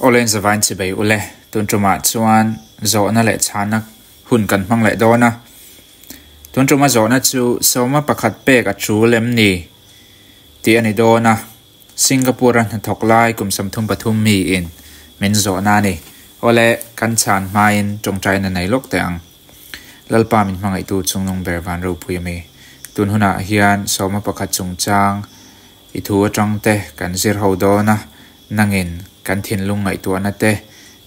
Awle in zavain chibei ule, tun tumah chuan zawhna leh chhana hun kan hmang leh dawn a. Tun tuma zawhna chu sawma pakhat pek a tul em ni tih a ni dawn a. Singapore a hnathawk lai kum 33 mi in min zawhna a ni. Awle kan chhan hmain tawngtaina nei lawk teh ang. Lalpa min hmangaihtu chungnung ber van ropui a mi. Tun hunah hian sawma pakhat chungchang i thu atang te kan zir ho dawn a, nangin kan thinlung ngaihtuahna te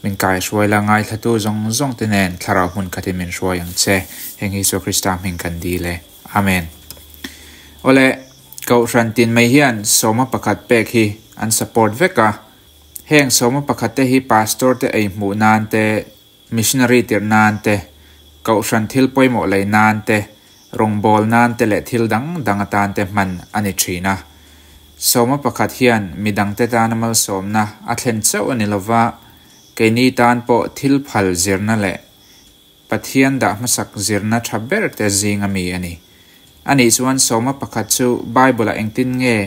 min kai hruai la ngaithlatu zawng zawng te nen thlarau hmun khatin min hruai ang che. Heng hi Isua Krista hming kan dil e. Amen. Awle, Kohhran tin mai hian sawma pakhat pek hi an support vek a. Heng sawma pakhat te hi pastor te ei hmuh nan te, Missionary tirh nan te, Kohhran thil pawimawh lei nan te, rawngbâwl nan te leh thil dang dang atan te hman a ni thin a. Sawma pakhat hian mi dangte tana malsawmna a thlen chauh a ni lo va, keini tan pawh thil phal zirna leh Pathian dah hmasak zirna tha ber te zinga mi a ni. Anih chuan sawma pakhat chu Bible-ah engtin nge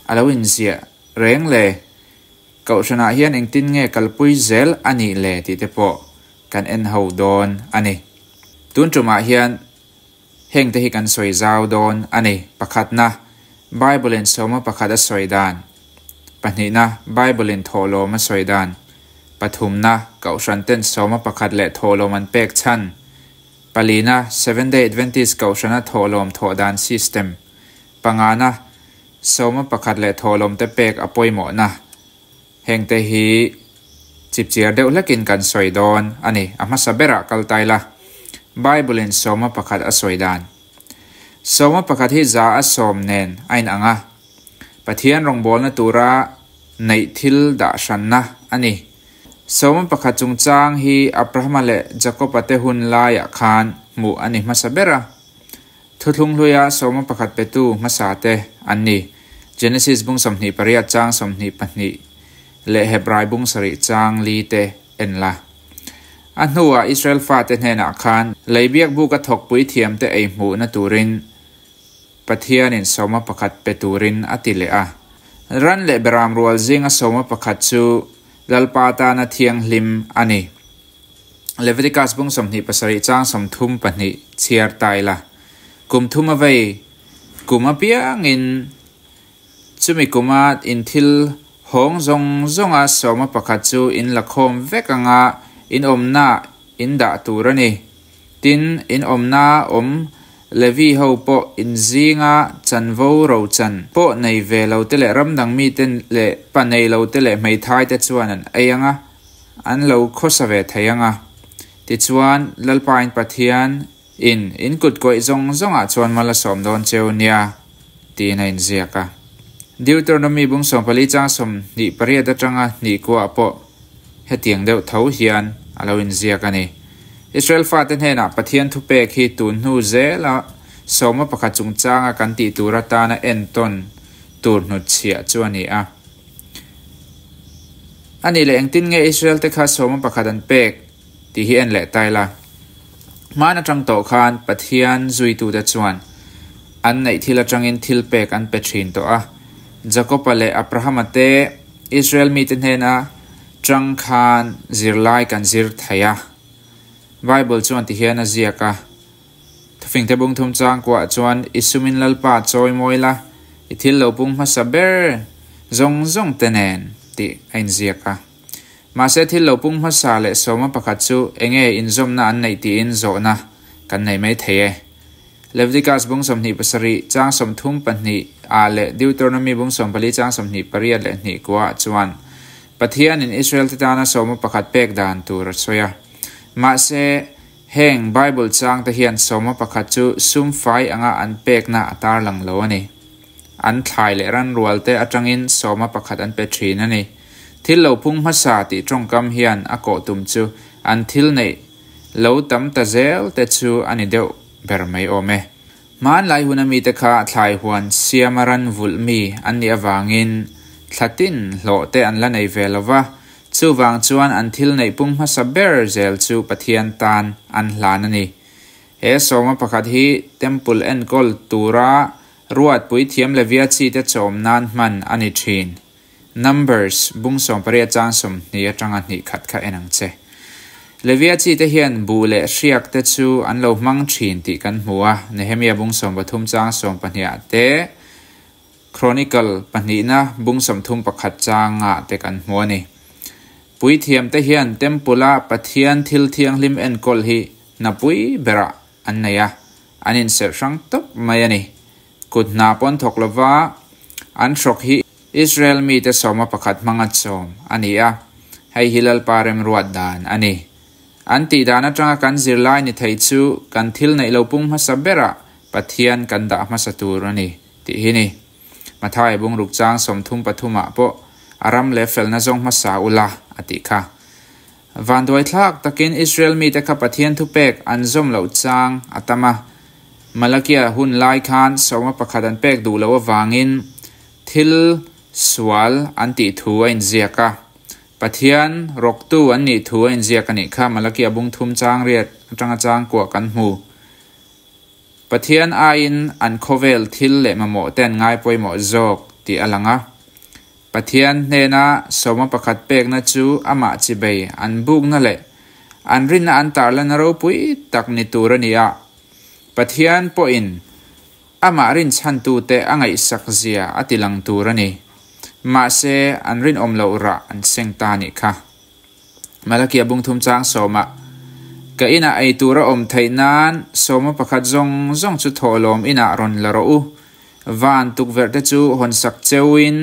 a lo inziah reng le? Kohhranah hian engtin nge kalpui zel a nih le tih te pawh kan en ho dawn a ni. Tun tumah hian heng te hi kan sawi zau dawn a ni. Pakhatna, Bible-in sawma pakhat a sawi dan. Pahnihna, Bible-in thawhlawm a sawi dan. Pathumna, Kohhran ten sawma pakhat leh thawhlawm an pek chhan. Palina, Seventh-day Adventist Kohhrana thawhlawm thawh dan system. Pangana, Sawma pakhat leh thawhlawm te pek a pawimawhna. Hengte hi chipchiar deuh hlekin kan sawi dawn a ni. A hmasa berah kal tai la. Bible-in sawma pakhat a sawi dan. Sawma pakhat hi za a sawm nen a inang a. Pathian rawngbawlna tura neih thil dah hranna a ni. Sawma pakhat chungchang hi Abrahama leh Jakoba te hun laiah khan hmuh a ni hmasa ber a. Thuthlung hluia sawma pakhat petu hmasa te an ni. Genesis bung 28 chang 22 leh Hebrai bung 7 chang li te en la. A hnuah Israel fate hnenah khan lei biakbuk a thawkpui thiam te ei hmuhna turin Pathianin sawma pakhat pe turin a ti leh a. Ran leh beram rual zinga sawma pakhat chu Lalpa tana thianghlim a ni. Leviticus bung 27 chang 32 chhiar ta ila. Kum thum a vei, kum apiangin chumi kuma in thil hawng zawng zawnga sawma pakhat chu in la khawm vek anga in awmna in dah tur a ni. Tin, in awmna awm Levi ho pawh in zinga chanvo rochan pawh nei ve lo te leh ramdang mite leh pa nei lo te leh hmeithai te chuan an ei anga, An lo khawsa ve thei ang a. Tichuan, Lalpain Pathian in in kut kawih zawng zawngah chuan mal a sawm dawn cheu nia, tiin a inziak a. Deuteronomy bung 14 chang 28 atanga hnih kuah pawh hetiang deuh tho hian a lo inziak a ni. Israel fate hnenah Pathian thupek hi tun hnu zela sawma pakhat chungchanga kan tih tur atana entawn tur hnutchhiah chu a ni a. A nih leh engtin nge Israel te kha sawma pakhat an pek tih hi en leh ta ila. Hman atang tawh khan Pathian zuitute chuan an neih thil atangin thil pek an pe thin tawh a. Jakoba leh Abrahama te Israel mite hnena tang khan zirlai kan zir thei a. Bible chuan ti hian a ziak a, Thufingte bung thum chang kuah chuan i sumin Lalpa chawi mawi la, i thil lo pung hmasa ber zawng zawng te nen tih a inziak a. Mahse thil lo pung hmasa leh sawma pakhat chu enge inzawmna an neih tiin zawhna kan nei mai thei e. Leviticus bung 27 chang 32 ah leh Deuteronomy bung 14 chang 28 leh hnih kuah chuan Pathianin Israel te tana sawma pakhat pek dan tur a sawi a. Mahse, Heng Bible changte hian sawma pakhat chu sum fai anga an pekna a tarlang lo a ni. An thlai leh ranrualte atangin sawma pakhat an pe thin a ni. Thil lo phung hmasa tih tawngkam hian a kawh tum chu an thil neih lo tam ta zel te chu a ni deuh ber mai awm e. Hmanlai huna mite kha thlai huan siama ran vulh mi an nih avangin thlatin hlawh te an la nei ve lo va, chuvang chuan an thil neih pung hmasa ber zel chu Pathian tan an hlan a ni. He sawma pakhat hi Temple enkawl tura ruat puithiam Levia chite chawm nan hman a ni thin. Numbers bung 80 chang 20 atanga hnih khat kha en ang che. Levia chi te hian buh leh hriak te chu an lo hmang thin tih kan hmu a, Nehemia bung 13 chang 12 ah te, Chronicle pahnihna bung 31 changah te kan hmu a ni. Puithiam te hian Temple a Pathian thil thianghlim enkawl hi hna pui berah an nei a, an inserh hrang tawp mai a ni. Kut hna pawn thawk lova an hrawk hi Israel mite sawma pakhat hmanga chawm a ni a, hei hi Lalpa remruat dan a ni. An tih dan atanga kan zirlai ni thei chu kan thil neih lo pung hmasa berah Pathian kan dah hmasa tur a ni tih hi ni. Matthai bungruk chang 33 ah pawh a ram leh felna zawng hmasa ula a tih kha. Vanduaithlak takin Israel mite kha Pathian thupek an zawm loh chang a tam a. Malakia hun lai khan sawma pakhat an pek duh loh avangin thil sual an tih thu a inziak a. Pathian rawktu an nih thu a inziak a nih kha Malakia bung thum chang riat atanga chang kuah kan hmu. Pathian aiin an khawvel thil leh mamawh te an ngai pawimawh zawk tih a lang a. Pathian hnena sawma pakhat pekna chu amah chibei an bukna leh an rinna an tarlana ropui tak ni tur a ni a. Pathian pawhin amah rinchhantute a ngaihsak zia a tilang tur a ni. Mahse, an rinawm loh rah an seng ta a nih kha. Malakia bung thum chang sawmah, Ka inah ei tur a awm theih nan sawma pakhat zawng zawng chu thawhlawm inah rawn la rawh u. Van tukverh te chu hawnsak cheuin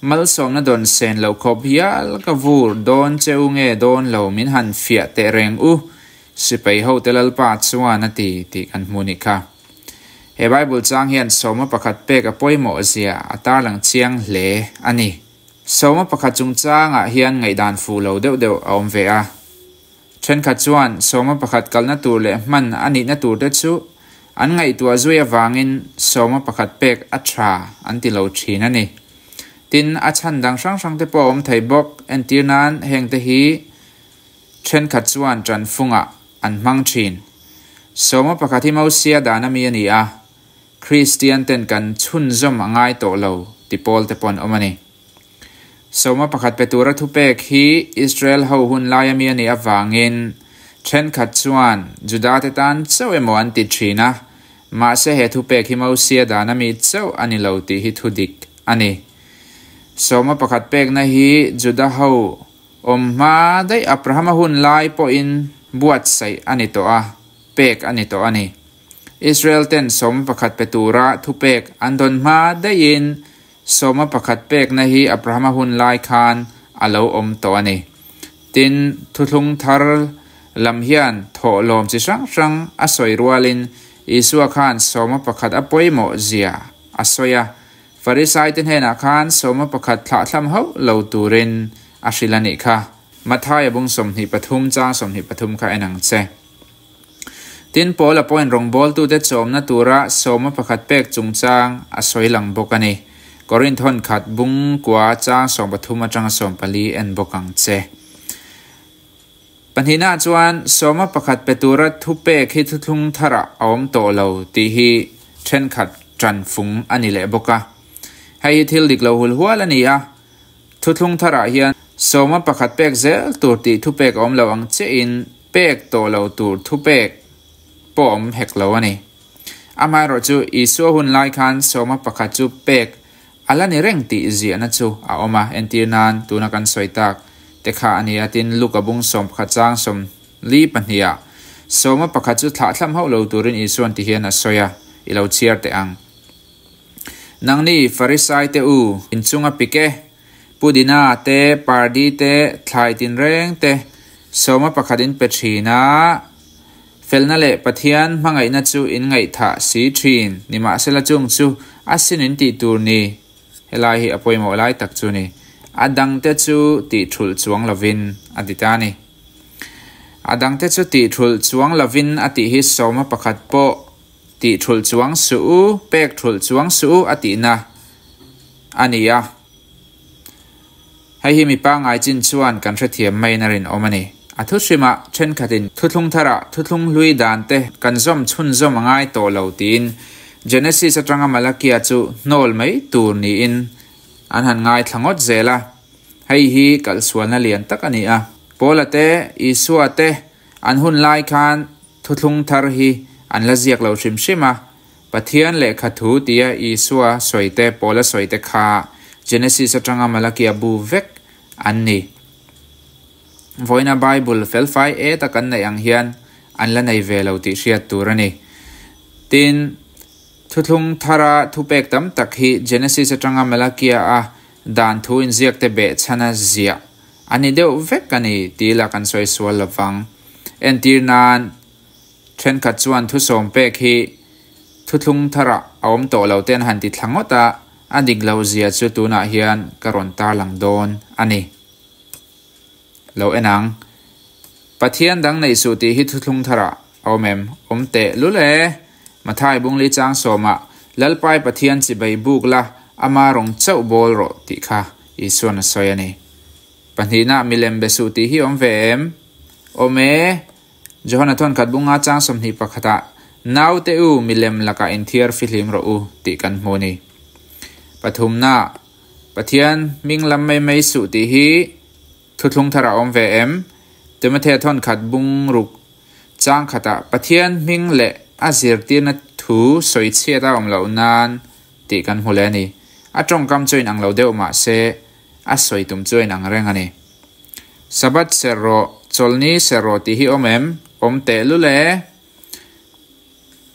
malsawmna dawn sen loh khawp hial ka vur dawn cheu nge dawn lo min han fiah teh reng u, sipai hote Lalpa chuan a ti tih kan hmu nih kha. He Bible chang hian sawma pakhat pek a pawimawh zia a tarlang chiang hle a ni. Sawma pakhat chungchangah hian ngaihdan fuh lo deuh deuh a awm ve a. Thenkhat chuan sawma pakhat kalna tur leh hman a nihna turte chu an ngaihtuah zui avangin sawma pakhat pek a tha an ti lo thin a ni. Tin, a chhan dang hrang hrangte pawh a awm thei bawk. Entir nan hengte hi thenkhat chuan tanfungah an hmang thin. Sawma pakhat hi Mosia dan ami a ni a, Kristian ten kan chhunzawm a ngai tawh lo ti pawl te pawh an awm a ni. Sawma pakhat pe tura thupek hi Israel ho hun laia mi a nih avangin thenkhat chuan Juda te tan chauh emaw an ti thin a, mahse he thupek hi Mosia dana mi chauh a ni lo tih hi thudik a ni. Sawma pakhat pekna hi Juda ho awm hma daih Abrahama hun lai pawhin buatsaih a ni tawh a, pek a ni tawh a ni. Israel ten sawma pakhat pe tura thupek an dawn hma daihin Sawma pakhat pekna hi Abrahama hun lai khan a lo awm tawh a ni. Tin, thuthlung thar lam hian thawhlawm chi hrang hrang a sawi rualin Isua khan sawma pakhat a pawimawh zia a sawi a. Farisaite hnenah khan sawma pakhat thlahthlam hauh lo turin a hrilh a nih kha. Mathaia bung 23 chang 23 kha en ang che. Tin, Paula pawhin rawngbawltute chawmna tura sawma pakhat pek chungchang a sawi lang bawk a ni. Korinth hawn khat bung kua chang 13 atanga 14 en bawk ang che. Pahnihnaah chuan sawma pakhat pe tura thupek hi thuthlung tharah a awm tawh lo tih hi thenkhat tanfung a ni leh bawk a. Hei hi thil dik lo hulhual a ni a. Thuthlung tharah hian sawma pakhat pek zel tur tih thupek a awm lo ang chiahin pek tawh lo tur thupek pawh awm hek lo a ni. Amaherawh chu Isua hun lai khan sawma pakhat chu pek a la ni reng tih ziahna chu a awm a, entir nan tuna kan sawi tak te kha a ni a, tin Luka bung 11 chang 42 ah sawma pakhat chu thlahthlam hauh lo turin Isuan ti hian a sawi a, i lo chhiar teh ang. Nangni Farisaite u, inchunga pik e, Pudina te, pardi te, thlai tinreng te, sawma pakhat in pe thin a, felna leh Pathian hmangaihna chu in ngaihthah si thin, nimahsela chung chu a sin in tih tur ni, helai hi a pawimawh lai tak chu ni, a dangte chu tih thulh chuang lovin a ti ta a ni. A dangte chu tih thulh chuang lovin a tih hi sawma pakhat pawh Tih thulh chuang suh u, pek thulh chuang suh u a tihna a ni a. Hei hi mi pangngai chin chuan kan hrethiam maiin a rinawm a ni. A thuhrimah thenkhatin thuthlung tharah thuthlung hlui dan te kan zawm chhunzawm a ngai tawh lo tiin Genesis atanga Malakia chu hnawl mai tur niin an han ngaithla ngawt zel a. Hei hi kalsualna lian tak a ni a. Paula te, Isua te an hun lai khan Thuthlung Thar hi an la ziak lo hrim hrim a. Pathian lehkha thu tia Isua sawi te, Paula sawi te kha Genesis atanga Malakia bu vek an ni. Vawiina Bible felfai et a kan neih ang hian an la nei ve lo tih hriat tur a ni. Tin, Thuthlung Thara thupek tam tak hi Genesis atanga Malakia-a dan thu inziakte behchhana ziah a ni deuh vek a ni tih la kan sawi sual lo vang. Entir nan, thenkhat chuan thusawm pek hi Thuthlung Tharah a awm tawh lo te an han ti thla ngawt a, a dik lo zia chu tunah hian ka rawn tarlang dawn a ni. Lo en ang. Pathian dang neih suh tih hi Thuthlung Tharah a awm em? Awm teh lul e! Mathai Bungli chang sawmah, Lalpai Pathian chibai buk la, ama rawng chauh bawl rawh tih kha Isuan a sawi a ni. Pahnihna, Milem be suh tih hi awm ve em? Awm e! Johana thawnkhat bunga chang 21 ah, Naute u, milem lakah inthiar fihlim rawh u tih kan hmu a ni. Pathumna, Pathian hming lam mai mai suh tih hi Thuthlung thar a awm ve em? Timothea thawnkhat bung ruk chang khatah Pathian hming leh a zirtirna thu sawi chhiat a awm loh nan tih kan hmu leh a ni. A tawngkam chu inang lo deuh mah se a sawi tum chu a inang reng a ni. Sabbath serh rawh, chawlhni serh rawh tih hi awm em? Awm tehlul e!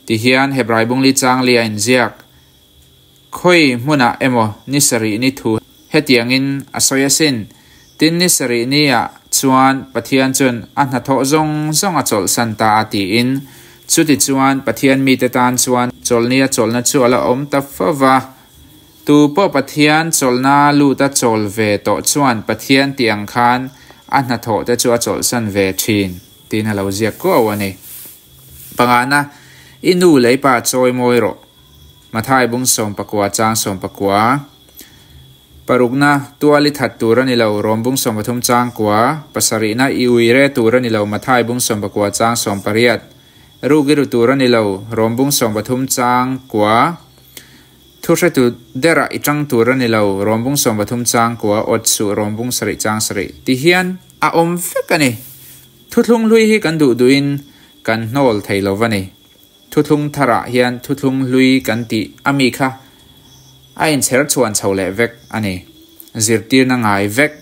Tihian Hebrai bungli chang li a inziak. Khawi hmunah emaw ni sarih ni thu hetiangin a sawi asin. Tin, ni sarih niah chuan Pathian chuan a hnathawh zawng zawng a chawlhsan ta a tiin. Chuti chuan Pathian mite tan chuan chawlhnia chawlhna chu a la awm ta fo va. Tu pawh Pathian chawlhna lut a chawl ve tawh chuan Pathian tih ang khan a hnathawh te chu a chawlhsan ve thin tiin a lo ziak kuau a ni. Pangana, I nu leh i pa chawi mawi rawh. Mathai bung 19 chang 19. Parukna, Tual i that tur a ni lo, Rom bung 13 chang kua. Pasarihna, I ui re tur a ni lo, Mathai bung 19 chang 18. Ruk i ru tur a ni lo, Rom bung 13 chang kua. Thuhretu derah i tang tur a ni lo, Rom bung 13 chang kua, Awt suh, Rom bung sarih chang sarih. Tihian a awm vek a ni. Thuthlung hlui hi kan duh duhin kan hnawl thei lo va ni. Thuthlung tharah hian thuthlung hlui kan tih a mi kha a inchher chhuan chho leh vek a ni. Zirtirna ngai vek,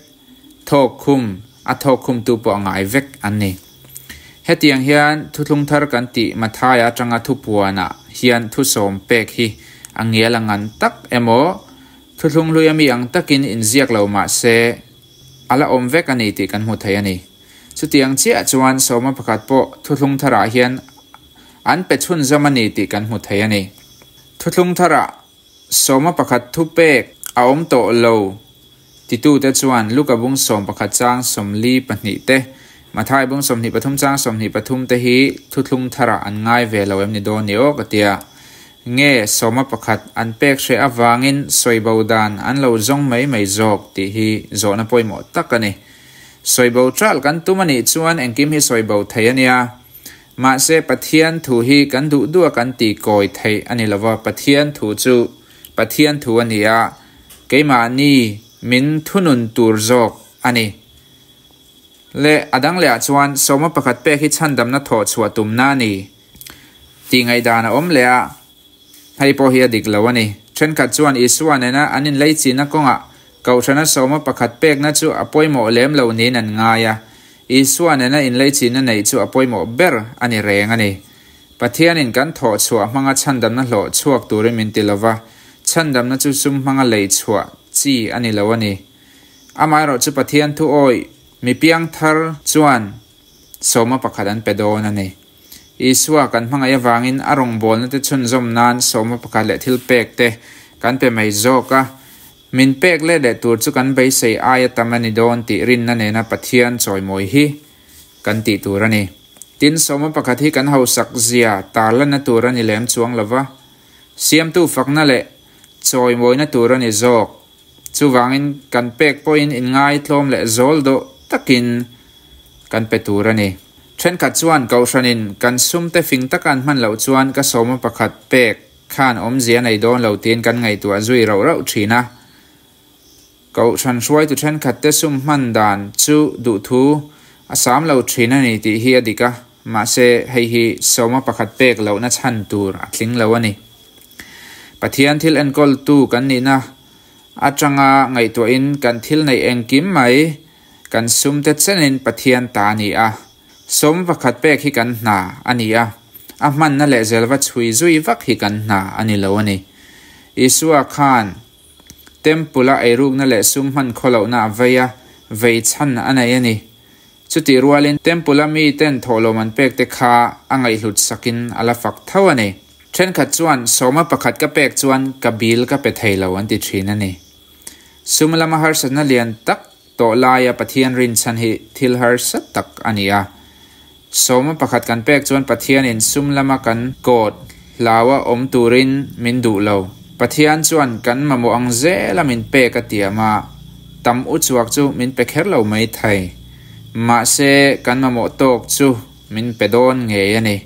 thawk khum, a thawk khumtu pawh a ngai vek an ni. Hetiang hian thuthlung thar kan tih Mathaia atanga thupuanah hian thusawm pek hi a ngial a ngan tak emaw, thuthlung hlui a mi ang takin inziak lo mah se a la awm vek a ni tih kan hmu thei a ni. Chutiang chiah chuan sawma pakhat pawh thuthlung tharah hian an pe chhunzawm a ni tih kan hmu thei a ni. Thuthlung tharah sawma pakhat thupek a awm tawh lo titute chuan Luka bung 11 chang 42 te, Mathai bung 23 chang 23 te hi thuthlung tharah an ngai ve lo em ni dawn ni aw ka tia. Nge sawma pakhat an pek hreh avangin sawibo dan an lo zawng mai mai zawk tih hi zawhna pawimawh tak a ni. Sawibo ṭalh kan tum a nih chuan engkim hi sawibo thei a nia. Mahse, Pathian thu hi kan duh duh a kan ti kawi theih a ni lova, Pathian thu chu Pathian thu a ni a, keimahni min thunun tur zawk a ni. Leh a dang lehah chuan sawma pakhat pek hi chhandamna thawh chhuah tumna a ni tih ngaihdan a awm leh a, Hei pawh hi a dik lo a ni. Thenkhat chuan Isua nena an inleichihna kawngah Kohhrana sawma pakhat pekna chu a pawimawh lem lo niin an ngai a. Isua nena inleichihna neih chu a pawimawh ber a ni reng a ni. Pathianin kan thawh chhuah hmanga chhandamna hlawh chhuak turin min ti lova, chhandamna chu sum hmanga lei chhuah chi a ni lo a ni. Amaherawhchu Pathian thu awih mi piangthar chuan sawma pakhat an pe dawn a ni. Isua kan hmangaih avangin a rawngbawlna te chhunzawm nan sawma pakhat leh thil pek te kan pe mai zawk a. Min pek let leh tur chu kan beisei aia tam a ni dawn tih rinna nena Pathian chawimawi hi kan tih tur a ni. Tin, sawma pakhat hi kan hausak zia tarlanna tur a ni lem chuang lova, siamtu fakna leh chawimawina tur a ni zawk. Chuvangin kan pek pawhin inngai tlawm leh zawl dawh takin kan pe tur a ni. Thenkhat chuan Kohhranin kan sumte fing taka an hman loh chuan ka sawma pakhat pek khan awmzia nei dawn lo tiin kan ngaihtuah zui rauh rauh thin a. Kohhran hruaitu thenkhatte sum hman dan chu duhthu a sam lo thin a ni tih hi a dik a, mahse hei hi sawma pakhat pek lohna chhan tur a tling lo a ni. Pathian thil enkawltu kan nihna atanga ngaihtuahin kan thil neih engkim mai kan sumte chenin Pathian ta a ni a, sawma pakhat pek hi kan hna a ni a, a hmanna lehzel va chhui zui vak hi kan hna a ni lo a ni. Isua khan Temple-a eirukna leh sum hman khawlohna a vei a, vei chhan a nei a ni. Chutih rualin Temple-a miten thawhlawm an pek te kha a ngaihhlut sakin a la fak tho a ni. Thenkhat chuan sawma pakhat ka pek chuan ka bill ka pe thei lo an ti thin a ni. Sum lama harsatna lian tak tawh laia Pathian rinchhan hi thil harsa tak a ni a. Sawma pakhat kan pek chuan Pathianin sum lama kan kawt hlaua awm turin min duh lo. Pathian chuan kan mamawh ang zela min pek a tiam a, tam uchuak chu min pe kher lo mai thei. Mahse, kan mamawh tawk chu min pe dawn ngei a ni.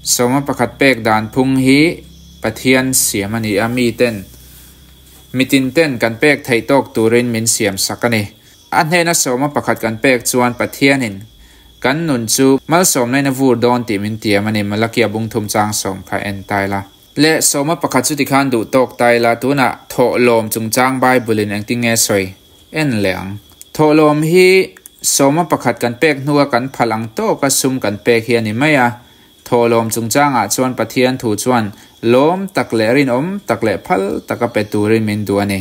Sawma pakhat pek dan phung hi Pathian siam a ni a, miten mitin ten kan pek theih tawk turin min siam sak a ni. A hnena sawma pakhat kan pek chuan Pathianin kan nun chu malsawmna in a vur dawn tih min tiam a ni, Malakia bungthum chang sawm kha en tai la. Le sawma pakhat chu tikhan duh tawk tai la, tunah thawhlawm chungchang Bible in engtin nge sawi en leh ang. Thawhlawm hi sawma pakhat kan pek hnua kan phal ang tawka sum kan pek hi a ni mai a, thawhlawm chungchangah chuan Pathian thu chuan lawm tak leh rinawm tak leh phal taka pe turin min duh a ni.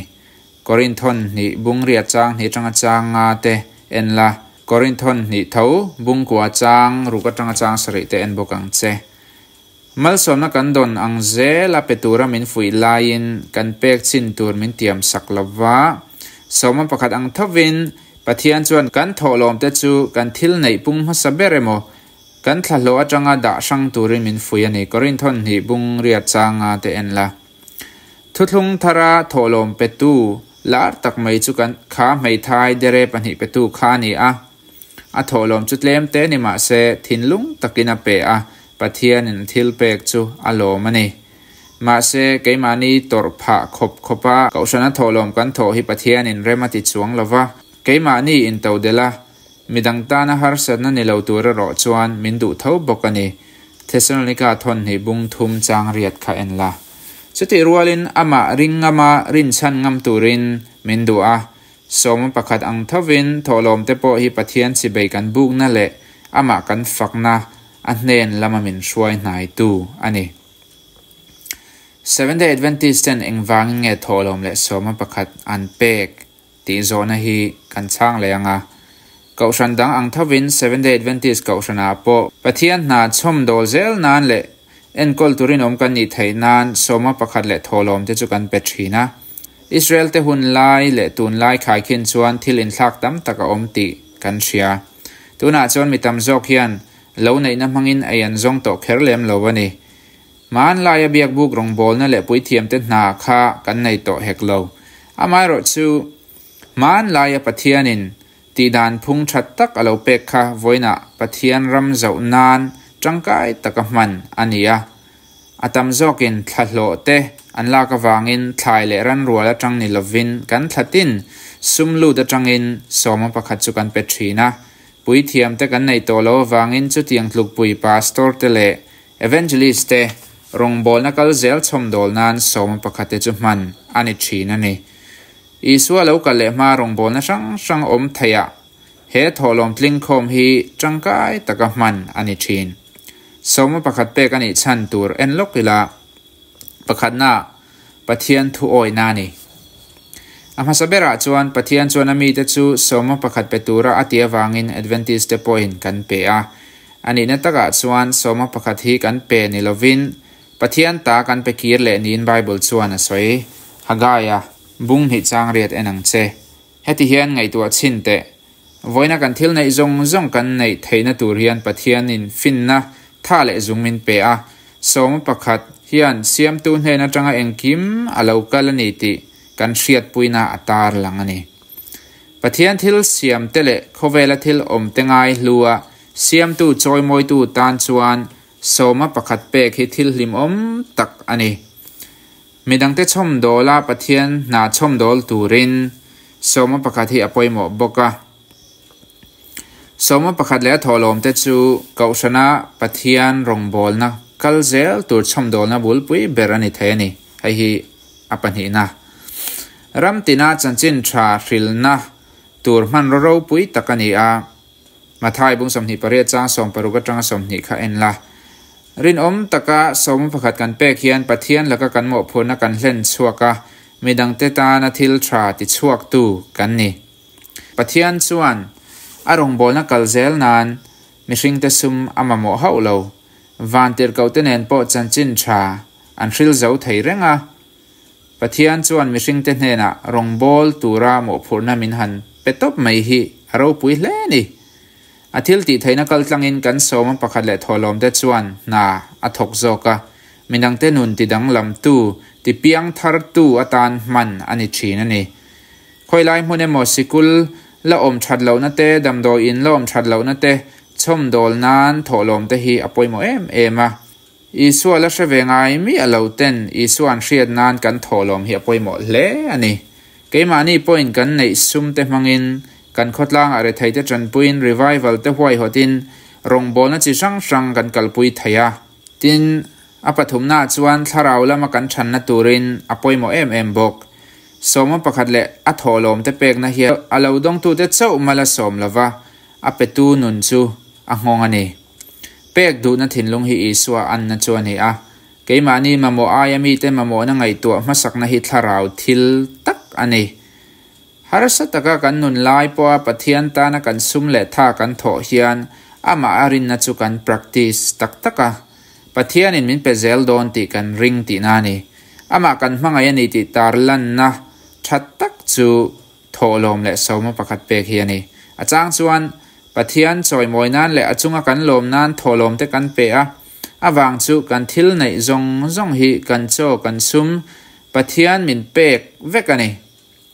Korinthon hnih bung riat chang hnih atanga chang nga te en la, Korinthon hnih tho bung kua chang ruk atanga chang sarih te en bawk ang che. Malsawmna kan dawn ang zela pe tura min fuih laiin kan pek chin tur min tiam sak lova, sawma pakhat ang thovin Pathian chuan kan thawhlawm te chu kan thil neih pung hmasa ber emaw kan thlahlawh atanga dah hrang turin min fuih a ni, Korinthon hnih bung riat chang nga te en la. Thuthlung thara thawhlawm petu lar tak mai chu kan kha hmeithai dere pahnih petu kha a ni a. A thawhlawm chu tlem te ni mah se thinlung takin a pe a, Pathianin a thil pek chu a lawm a ni. Mahse, keimahni tawrh phah khawp khawpa kohhrana thawhlawm kan thawh hi Pathianin rem a ti chuang lo va, keimahni intodelh a, midang tana harsatna ni lo tur erawh chuan min duh tho bawk a ni. Thesalonika thawnhnih bung thum chang riat kha en la. Chutih rualin amah ring ngama rinchhan ngam turin min duh a, sawma pakhat ang thovin thawhlawmte pawh hi Pathian chibei kan bukna leh amah kan fakna a hnen lama min hruai hnaitu a ni. Seventh-day Adventist ten engvangin nge thawhlawm leh sawma pakhat an pek tih zawhna hi kan chhang leh ang a. Kohhran dang ang thovin Seventh-day Adventist kohhranah pawh Pathian hna chhawmdawl zel nan leh Enkawl turin awm kan nih theih nan sawma pakhat leh thawhlawm te chu kan pe thin a. Israel te hun lai leh tun lai khaikhin chuan thil inthlak tam tak a awm tih kan hria. Tunah chuan mi tam zawk hian lo neihna hmangin ei an zawng tawh kher lem lo a ni. Hmanlaia biakbuk rawngbawlna leh puithiamte hna kha kan nei tawh hek lo. Amaherawhchu, hmanlaia Pathianin Tihdan phung tha tak a lo pek kha vawiinah Pathian ram zoh nan tangkai taka hman a ni a. A tam zawkin thla hlawh te an lak avangin thlai leh ranrual atang ni lovin kan thla tin sum lut atangin sawma pakhat chu kan pe thin a. Puithiam te kan nei tawh lo avangin chutiang tlukpui pastor te leh evangelist te rawngbawlna kal zel chhawmdawl nan sawma pakhat te chu hman a ni thin a ni. Isua lo kal leh hma rawngbawlna hrang hrang awm theihah he thawhlawm tlingkhawm hi tangkai taka hman a ni thin. Sawma pakhat pek a nih chhan tur en lawk ila, pakhatna Pathian thu awihna a ni. A hmasa berah chuan Pathian chuan a mite chu sawma pakhat pe tura a tih avangin Adventist te pawhin kan pe a. A nihna takah chuan sawma pakhat hi kan pe ni lovin Pathian ta kan pe kir leh niin Bible chuan a sawi. Haggai-a bung hnih chang riat en ang che. Heti hian ngaihtuah chhin teh. Vawiina kan thil neih zawng zawng kan neih theihna tur hian Pathianin finna tha leh zung min pe a. Sawma pakhat hian Siamtu hnen atanga engkim a lo kal a ni tih kan hriatpuina a tar lang a ni. Pathian thil siamte leh khawvela thil awmte ngai hlua Siamtu chawimawitu tan chuan Sawma pakhat pek hi thil hlimawm tak a ni. Midangte chhawmdawla Pathian hna chhawmdawl turin Sawma pakhat hi a pawimawh bawk a. Sawma pakhat leh a thawhlawmte chu Kohhrana Pathian rawngbawlna kal zel tur chhawmdawlna bulpui ber a ni thei a ni. Hei hi a pahnihna. Ram tina chanchin tha hrilna tur hmanraw ropui tak a ni a. Mathai bung 28 chang 60 atanga 20 kha en la. Rinawm taka sawma pakhat kan pek hian Pathian laka kan mawhphurhna kan hlen chhuak a, midangte tana thil tha tichhuaktu kan ni. Pathian chuan a rawngbawlna kal zel nan mihringte sum a mamawh hauh lo. Vantirhkohte nen pawh chanchin tha an hril zo thei reng a. Pathian chuan mihringte hnenah rawngbâwl tura mawhphurhna min han pe tawp mai hi a ropui hle a ni. A thil tih theihna kaltlangin kan sawma pakhat leh thawhlawmte chuan hna a thawk zawk a, midangte nun tidanglamtu, tipiangthartu atan hman a ni thin a ni. Khawilai hmun emaw sikul la awm that lohna te, damdawiin la awm that lohna te chhawmdawl nan thawhlawmte hi a pawimawh em em a. Isua la hre ve ngai miah lo ten Isua an hriat nan kan thawhlawm hi a pawimawh hle a ni. Keimahni pawhin kan neih sum te hmangin, kan khawtlangah retheite tanpuiin revival te huaihawtin rawngbawlna chi hrang hrang kan kalpui thei a. Tin, a pathumnaah chuan thlarau lama kan thanna turin a pawimawh em em bawk. Sawma pakhat leh a thawhlawm te pekna hian a lo dawngtute chauh mal a sawm lova, a petu nun chu a nghawng a ni. Pek duhna thinlung hi Isua anna chu a ni a. Keimahni mamawh aia mite mamawhna ngaihtuah hmasakna hi thlarau thil tak a ni. Harsa taka kan nun lai pawha Pathian tana kan sum leh tha kan thawh hian amah a rinna chu kan practice tak tak a. Pathianin min pe zel dawn tih kan ring tihna a ni. Amah kan hmangaih a ni tih tarlanna tha tak chu thawhlawm leh sawma pakhat pek hi a ni. A chang chuan Pathian chawimawi nan leh a chunga kan lawm nan thawhlawm te kan pe a, a vang chu kan thil neih zawng zawng hi kan chaw kan sum Pathian min pek vek a ni.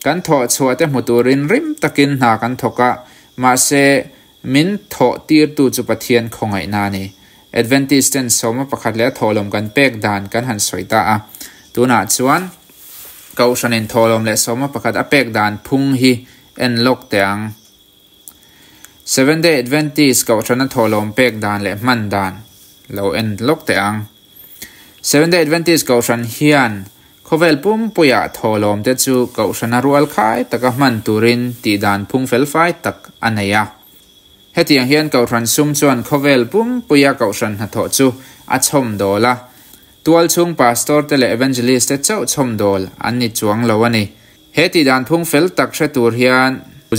Kan thawh chhuah te hmu turin rim takin hna kan thawk a, mahse min thawh tirtu chu Pathian khawngaihna a ni. Adventist ten sawma pakhat leh a thawhlawm kan pek dan kan han sawi ta a, tunah chuan Kohhranin thawhlawm leh sawma pakhat a pek dan phung hi en lawk teh ang. Seventh Day Adventist Kohhrana thawhlawm pek dan leh hman dan lo en lawk teh ang. Seventh Day Adventist Kohhran hian khawvel pumpuiah thawhlawm te chu Kohhrana rual khai taka hman turin tih dan phung felfai tak a nei a. Hetiang hian Kohhran sum chuan khawvel pumpuia Kohhran hnathawh chu a chhawmdawl a, tualchhung Pastor te leh Evangelist te chauh chhawmdawl an ni chuang lo a ni. He tih dan phung fel tak hre tur hian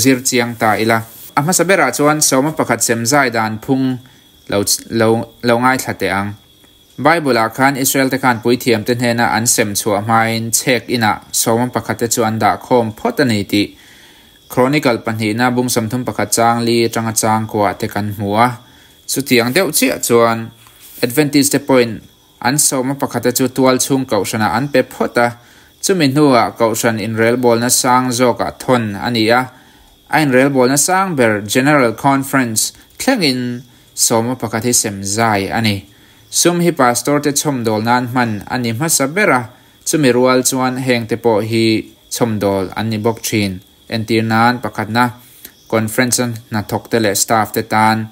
zir chiang ta ila. A hmasa berah chuan sawma pakhat sem zai dan phung lo lo lo ngaithla teh ang. Bible-ah khan Israel-te khan puithiamte hnena an sem chhuah hmain chhek inah sawma pakhatte chu an dah khawm phawt a ni tih Chronicle pahnihna bung 31 chang li atanga chang kuah te kan hmu a. Chutiang deuh chiah chuan Adventist-te pawhin An sawma pakhata chu tual chhung kohhranah an pe phawt a, chumi hnuah kohhran inrelbawlna sang zawkah thawn a ni a, a inrelbawlna sang ber General Conference thlengin sawma pakhat hi sem zai a ni. Sum hi pastor te chhawmdawl nan hman a ni hmasa ber a, chumi rual chuan hengte pawh hi chhawmdawl an ni bawk thin. Entir nan pakhatna conference-a hnathawkte leh staff te tan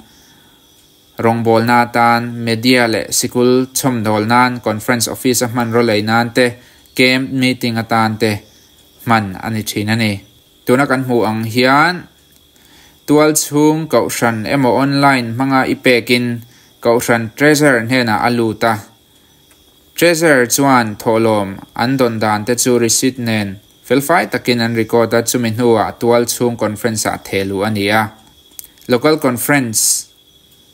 Rawngbawlna atan, media leh sikul chhawmdawl nan, conference office a hmanraw lei nan te, camp meeting atan te hman a ni thin a ni. Tuna kan hmuh ang hian tualchhung kohhran emaw online hmanga i pekin kohhran treasurer hnenah a lut a. Treasurer chuan thawhlawm an dawn dan te chu receipt nen felfai takin an record a, chumi hnuah tualchhung conference ah thehluh a ni a. Local Conference,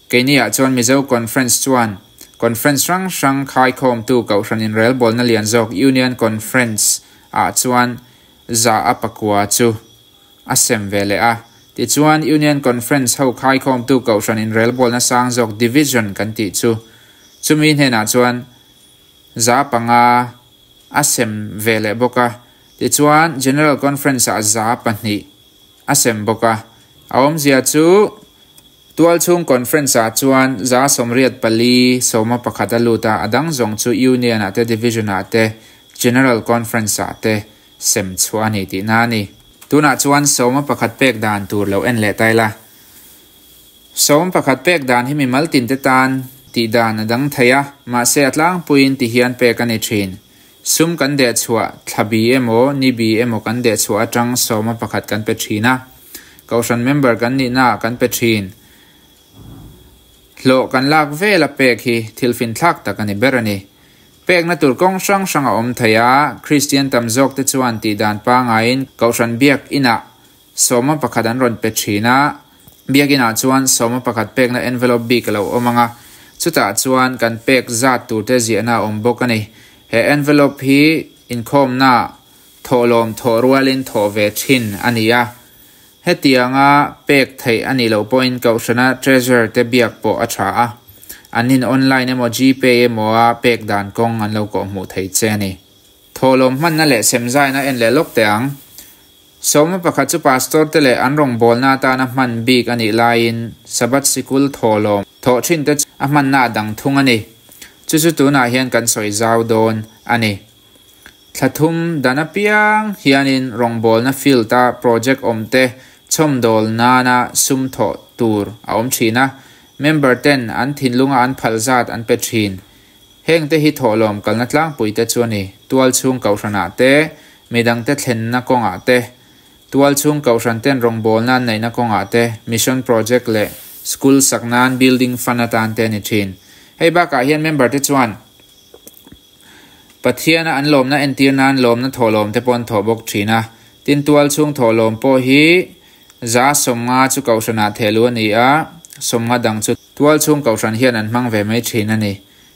Keiniah chuan Mizo Conference chuan Conference hrang hrang khaikhawmtu Kohhran inrelbawlna lian zawk Union Conference ah chuan za a pakua chu a sem ve leh a. Tichuan Union Conference ho khaikhawmtu Kohhran inrelbawlna sang zawk Division kan tih chu chumi hnenah chuan za panga a sem ve leh bawk a. Tichuan General Conference ah za pahnih a sem bawk a. A awmzia chu Tualchhung Conference ah chuan 84 11 a lut a, a dang zawng chu Union ah te Division ah te General Conference ah te sem chhuah a ni tihna a ni. Tunah chuan sawma pakhat pek dan tur lo en leh ta ila. Sawma pakhat pek dan hi mimal tinte tan tih dan a dang thei a, mahse a tlangpuiin ti hian pek a ni thin. Sum kan dehchhuah thla bi emaw ni bi emaw kan dehchhuah atang sawma pakhat kan pe thin a, kohhran member kan nihnaah kan pe thin. Hlawh kan lak vel a pek hi thil finthlak tak a ni ber a ni. Pekna tur kawng hrang hrang a awm thei a, Kristian tam zawk te chuan tihdan pangaiin Kohhran Biak Inah sawma pakhat an rawn pe thin a, Biak Inah chuan sawma pakhat pekna envelope bik a lo awm ang a, chutah chuan kan pek zat tur te ziahna a awm bawk a ni. He envelope hi inkhawmna thawhlawm thawh rualin thawh ve thin a ni a. Hetianga pek theih a nih loh pawhin Kohhrana Treasurer te biak pawh a tha a, an in online emaw Gpay emaw a pek dan kawng an lo kawhhmuh thei che a ni. Thawhlawm hmanna leh semzaina en leh lawk teh ang. Sawma pakhat chu Pastor te leh an rawngbawlna atana hman bik a nih laiin Sabbath sikul thawhlawm thawh thin te chu a hmanna a dang thung a ni. Chu chu tunah hian kan sawi zau dawn a ni. Thla thum dan apiang hianin rawngbawlna field-a project awmte chhawmdawl nana sum thawh tur a awm thin a, member ten an thinlunga an phal zat an pe thin. Hengte hi thawhlawm kalna tlangpuite chu a ni, tualchhung kohhranah te, midangte thlenna kawngah te, tualchhung kohhran ten rawngbawlna an neihna kawngah te, mission project leh school sak nan building fund atan te a ni thin. Hei bakah hian member te chuan Pathiana an lawmna entir nan lawmna thawhlawm te pawh an thawh bawk thin a. Tin, tual chhung thawhlawm pawh hi 50% chu kohhranah thehluh a ni a, 50 dang chu tual chhung kohhran hian an hmang ve mai thin a ni.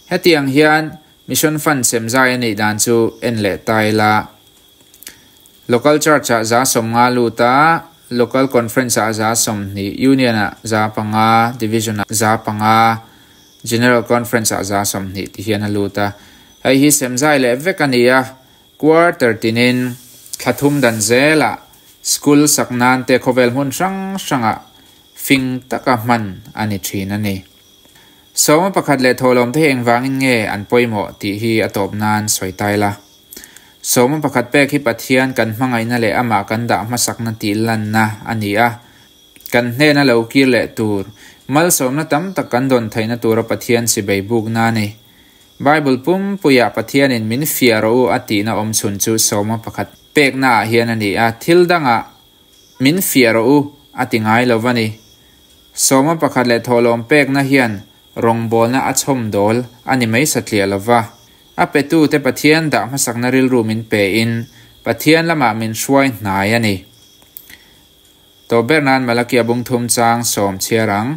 Hetiang hian Mission Fund semzai a nih dan chu en leh ta ila. Local Church-ah 50% lut a, Local Conference-ah 20%, Union-ah 5%, Division-ah 5%, General Conference-ah 20% ti hian a lut a. Hei hi semzai leh vek a ni a, quarter tinin thla thum dan zelah school sak nan te khawvel hmun hrang hrangah fing taka hman a ni thin a ni. Sawma pakhat leh thawhlawm te hi engvangin nge an pawimawh tih hi a tawp nan sawi ta ila. Sawma pakhat pek hi Pathian kan hmangaihna leh amah kan dah hmasakna tih lanna a ni a. Kan hnena lo kir leh tur, malsawmna tam tak kan dawn theihna tura Pathian chibei bukna a ni. Bible pumpuiah Pathianin min fiah rawh u a tihna awm chhun chu sawma pakhat peknaah hian a ni a, thil dangah min fiah rawh u a ti ngai lo va ni. Sawma pakhat leh thawhlawm pekna hian Rawngbawlna a chhawm dawl a ni mai satliah lo va, a petute Pathian dah hmasakna rilru min pein Pathian lamah min hruai hnai a ni. Tawp ber nan Malakia bung thum chang sawm chhiar ang.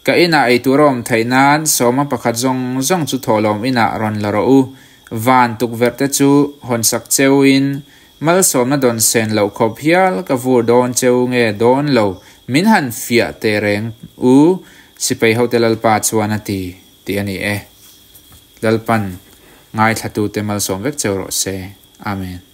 Ka inah ei tur a awm theih nan sawma pakhat zawng zawng chu thawhlawm inah rawn la rawh u. Van tukverh te chu hawnsak cheu in malsawmna dawn sen loh khawp hial ka vur dawn cheu nge dawn lo min han fiah teh reng u Sipai hote Lalpa chuan a ti, tih a ni e. Lalpan ngaithlatute malsawm vek cheu rawh se. Amen.